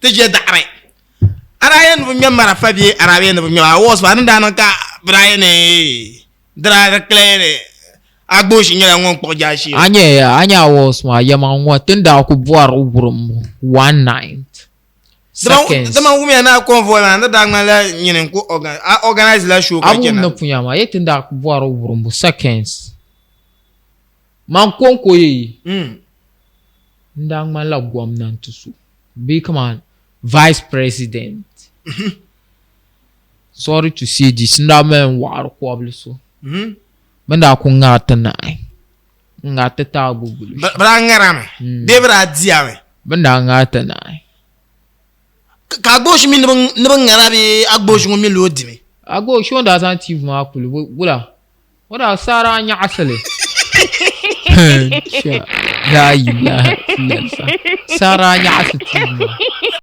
Ti je daɣiri. A daa yɛn ni bi ŋmɛ marafa bee a daa yɛn ni bi ŋmɛ maa wɔs maa ni daa niŋ ka bi daa yɛn ni di daa di clear ni Agbooshi nyɛla ŋun kpuɣi jaashee. A nyɛ a nyɛ wɔs maa yɛmaŋ ŋɔ ti ni daa ku bɔri wurimbu one night seconds. Di man wumiya ni a convoy maa ni daa ŋmanila nyini n ku a organize la show ka A wum chana. ni punya maa yɛ ti ni daa ku bɔri wurimbu seconds. Man konko yee n daa ŋmanila gomnanti so bee kaman vice president. Sorry to say this, n daa mali n waɣiri kɔbili so. Bɛ ni daa ku ŋari ti naai, n ŋari ti taai gbugbuli shɛm. Bɛ daa ŋarami bee bɛ daa diyami? Bɛ ni daa ŋari ti naai. Ka Agbooshi mi ni bi ŋara bee Agbooshi ŋun mi lu o dimi? Agbooshi o ni daa zaŋ TV maa kuli wula? O daa saara a nyaɣisi li. Laa ilaha illallah. Saara a nyaɣisi TV maa.